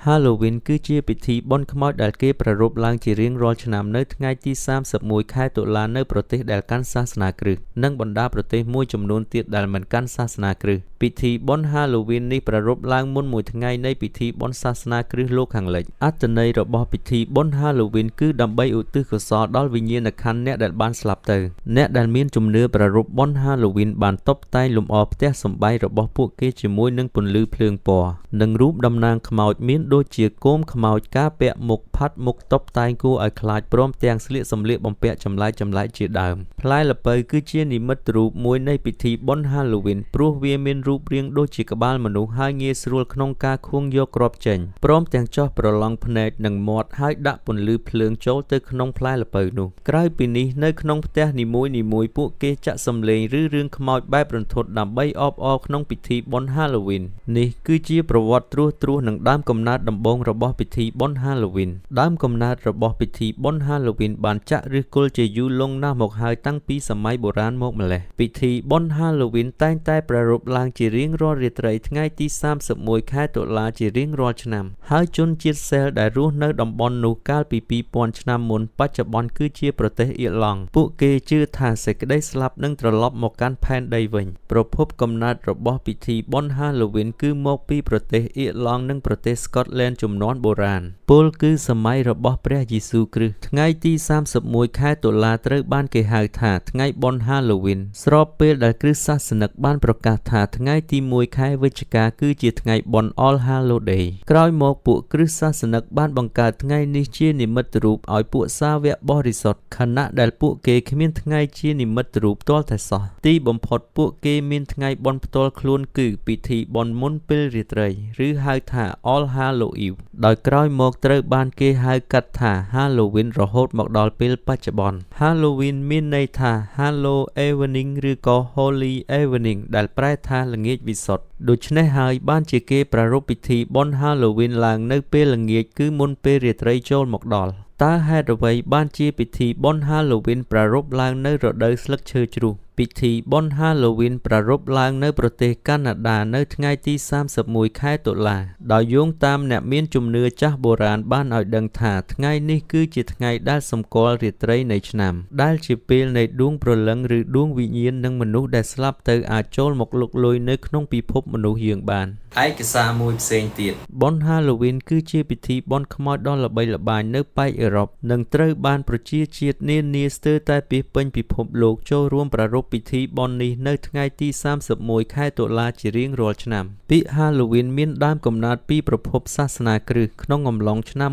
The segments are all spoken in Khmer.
Halloween គឺជាពិធីបុណ្យខ្មោចដែលគេប្រារព្ធឡើងជារៀងរាល់ឆ្នាំនៅថ្ងៃទី31ខែតុលានៅប្រទេសដែលកាន់សាសនាគ្រិស្តនិងបណ្ដាប្រទេសមួយចំនួនទៀតដែលមិនកាន់សាសនាគ្រិស្តពិធីបុណ្យ Halloween នេះប្រារព្ធឡើងមុនមួយថ្ងៃនៃពិធីបុណ្យសាសនាគ្រិស្តលោកខាងលិចអត្ថន័យរបស់ពិធីបុណ្យ Halloween គឺដើម្បីឧទ្ទិសកុសលដល់វិញ្ញាណក្ខន្ធអ្នកដែលបានស្លាប់ទៅអ្នកដែលមានជំនឿប្រារព្ធបុណ្យ Halloween បានតុបតែងលម្អផ្ទះសម្បែងរបស់ពួកគេជាមួយនឹងពន្លឺភ្លើងពណ៌និងរូបតំណាងខ្មោចមានដូចជាគោមខ្មោចការពាក់មុខផាត់មុខតុបតែងគួរឲ្យខ្លាចព្រមទាំងស្លៀកសម្លៀកបំពាក់ចម្លែកៗជាដើមផ្លែល្ពៅគឺជានិមិត្តរូបមួយនៃពិធីបុណ្យ Halloween ព្រោះវាមានរូបរាងដូចជាក្បាលមនុស្សហើយងាយស្រួលក្នុងការខួងយកគ្រាប់ចេញព្រមទាំងចោះប្រឡងភ្នែកនិងមាត់ហើយដាក់ពន្លឺភ្លើងចូលទៅក្នុងផ្លែល្ពៅនោះក្រៅពីនេះនៅក្នុងផ្ទះនីមួយៗពួកគេចាក់សំឡេងឬរឿងខ្មោចបែបរន្ធត់ដើម្បីអបអរក្នុងពិធីបុណ្យ Halloween នេះគឺជាប្រវត្តិត្រួសៗនិងដើមកំណើតដំបូងរបស់ពិធីបុណ្យ Halloween ដើមកំណើតរបស់ពិធីបុណ្យ Halloween បានចាក់ឫសគល់ជាយូរលង់ណាស់មកហើយតាំងពីសម័យបុរាណមកម្ល៉េះពិធីបុណ្យ Halloween តែងតែប្រារព្ធឡើងជារៀងរាល់រាត្រីថ្ងៃទី31ខែតុលាជារៀងរាល់ឆ្នាំហើយជនជាតិសេលដែលរស់នៅតំបន់នោះកាលពី2000ឆ្នាំមុនបច្ចុប្បន្នគឺជាប្រទេសអៀរឡង់ពួកគេជឿថាសេចក្តីស្លាប់នឹងត្រឡប់មកកាន់ផែនដីវិញប្រភពកំណើតរបស់ពិធីបុណ្យ Halloween គឺមកពីប្រទេសអៀរឡង់និងប្រទេសស្កុតលែនជំនាន់បុរាណពោលគឺសម័យរបស់ព្រះយេស៊ូវគ្រីស្ទថ្ងៃទី31ខែតុលាត្រូវបានគេហៅថាថ្ងៃបុណ្យ Halloween ស្របពេលដែលគ្រិស្តសាសនិកបានប្រកាសថាថ្ងៃទី1ខែវិច្ឆិកាគឺជាថ្ងៃបុណ្យ All Hallow Day ក្រោយមកពួកគ្រិស្តសាសនិកបានបង្កើតថ្ងៃនេះជានិមិត្តរូបឲ្យពួកសាវកបរិសុទ្ធខណៈដែលពួកគេគ្មានថ្ងៃជានិមិត្តរូបទាល់តែសោះទីបំផុតពួកគេមានថ្ងៃបុណ្យផ្ទាល់ខ្លួនគឺពិធីបុណ្យមុនពេលរាត្រីឬហៅថា All Hallow Eve ដោយក្រោយមកត្រូវបានគេហៅកាត់ថា Halloween រហូតមកដល់ពេលបច្ចុប្បន្ន Halloween មានន័យថា Hallow Evening ឬក៏ Holy Evening ដែលប្រែថាល្ងាចវិសុទ្ធដូច្នេះហើយបានជាគេប្រារព្ធពិធីបុណ្យ Halloween ឡើងនៅពេលល្ងាចគឺមុនពេលរាត្រីចូលមកដល់តើហេតុអ្វីបានជាពិធីបុណ្យ Halloween ប្រារព្ធឡើងនៅរដូវស្លឹកឈើជ្រុះពិធីបុណ្យ Halloween ប្រារព្ធឡើងនៅប្រទេសកាណាដានៅថ្ងៃទី31ខែតុលាដោយយោងតាមអ្នកមានជំនឿចាស់បុរាណបានឲ្យដឹងថាថ្ងៃនេះគឺជាថ្ងៃដែលសម្គាល់រាត្រីនៃឆ្នាំដែលជាពេលនៃដួងព្រលឹងឬដួងវិញ្ញាណនិងមនុស្សដែលស្លាប់ទៅអាចចូលមកលុកលុយនៅក្នុងពិភពមនុស្សយើងបានឯកសារមួយផ្សេងទៀតបុណ្យ Halloween គឺជាពិធីបុណ្យខ្មោចដ៏ល្បីល្បាញនៅប៉ែកអឺរ៉ុបនិងត្រូវបានប្រជាជាតិនានាស្ទើរតែពាសពេញពិភពលោកចូលរួមប្រារព្ធពិធីបុណ្យនេះនៅថ្ងៃទី31ខែតុលាជារៀងរាល់ឆ្នាំពាក្យ Halloween មានដើមកំណើតពីប្រភពសាសនាគ្រិស្តក្នុងអំឡុងឆ្នាំ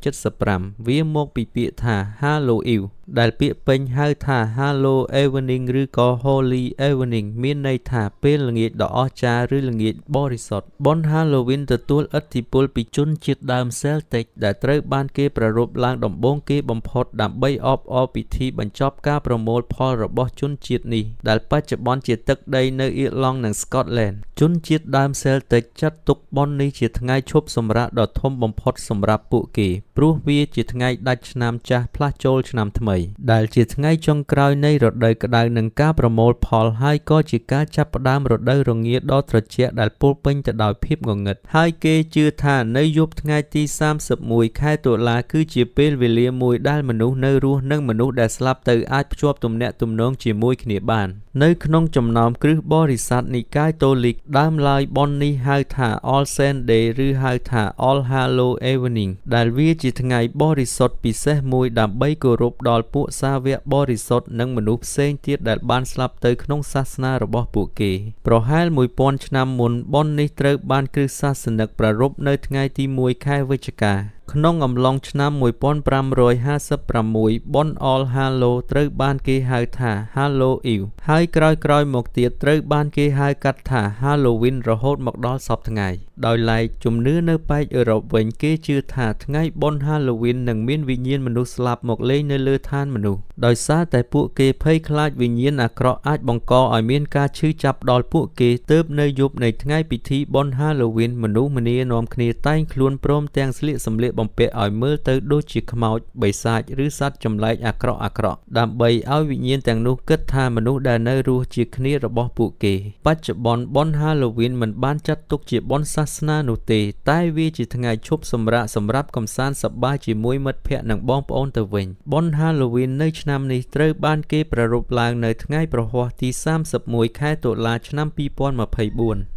1975វាមកពីពាក្យថា Hallow Eve ដែលពាក្យពេញហៅថា Hallow Evening ឬក៏ Holy Evening មានន័យថាពេលល្ងាចដ៏អស្ចារ្យឬល្ងាចបរិសុទ្ធបុណ្យ Halloween ទទួលឥទ្ធិពលពីជនជាតិដើម Celtic ដែលត្រូវបានគេប្រារព្ធឡើងដំបូងគេបំផុតដើម្បីអបអរពិធីបញ្ចប់ការប្រមូលផលរបស់ជនជាតិនេះដែលបច្ចុប្បន្នជាទឹកដីនៅអៀរឡង់និងស្កុតលែនជនជាតិដើម Celtic ចាត់ទុកបុណ្យនេះជាថ្ងៃឈប់សម្រាកដ៏ធំបំផុតសម្រាប់ពួកគេព្រោះវាជាថ្ងៃដាច់ឆ្នាំចាស់ផ្លាស់ចូលឆ្នាំថ្មីដែលជាថ្ងៃចុងក្រោយនៃរដូវក្តៅនិងការប្រមូលផលហើយក៏ជាការចាប់ផ្ដើមរដូវរងាដ៏ត្រជាក់ដែលពោរពេញទៅដោយភាពងងឹតហើយគេជឿថានៅយប់ថ្ងៃទី31ខែតុលាគឺជាពេលវេលាមួយដែលមនុស្សនៅរស់និងមនុស្សដែលស្លាប់ទៅអាចភ្ជាប់ទំនាក់ទំនងជាមួយគ្នាបាននៅក្នុងចំណោមគ្រឹះបរិស័ទនិកាយតូលិកដើមឡើយបុណ្យនេះហៅថា All Saints Day ឬហៅថា All Hallow Evening ដែលវាជាថ្ងៃបរិសុទ្ធពិសេសមួយដើម្បីគោរពដល់ពួកសាវកបរិសុទ្ធនិងមនុស្សផ្សេងទៀតដែលបានស្លាប់ទៅក្នុងសាសនារបស់ពួកគេប្រហែល1000ឆ្នាំមុនបុណ្យនេះត្រូវបានគ្រិស្តសាសនិកប្រារព្ធនៅថ្ងៃទី1ខែវិច្ឆិកាក្នុងអំឡុងឆ្នាំ1556បុណ្យ All Hallow ត្រូវបានគេហៅថា Hallow Eve ហើយក្រោយៗមកទៀតត្រូវបានគេហៅកាត់ថា Halloween រហូតមកដល់សព្វថ្ងៃដោយឡែកជំនឿនៅប៉ែកអឺរ៉ុបវិញគេជឿថាថ្ងៃបុណ្យ Halloween នឹងមានវិញ្ញាណមនុស្សស្លាប់មកលេងនៅលើឋានមនុស្សដោយសារតែពួកគេភ័យខ្លាចវិញ្ញាណអាក្រក់អាចបង្កឲ្យមានការឈឺចាប់ដល់ពួកគេទើបនៅយប់នៃថ្ងៃពិធីបុណ្យ Halloween មនុស្សម្នានាំគ្នាតែងខ្លួនព្រមទាំងស្លៀកសម្លៀក បំពាក់ឲ្យមើលទៅដូចជាខ្មោច បិសាច ឬសត្វចម្លែកអាក្រក់ៗ ដើម្បីឲ្យវិញ្ញាណទាំងនោះគិតថាមនុស្សដែលនៅរស់ជាគ្នារបស់ពួកគេ បច្ចុប្បន្នបុណ្យហាឡូវីនមិនបានចាត់ទុកជាបុណ្យសាសនានោះទេ តែវាជាថ្ងៃឈប់សម្រាកសម្រាប់កម្សាន្តសប្បាយជាមួយមិត្តភក្តិនិងបងប្អូនទៅវិញ បុណ្យហាឡូវីននៅឆ្នាំនេះត្រូវបានគេប្រារព្ធឡើងនៅថ្ងៃព្រហស្បតិ៍ទី31ខែតុលាឆ្នាំ2024។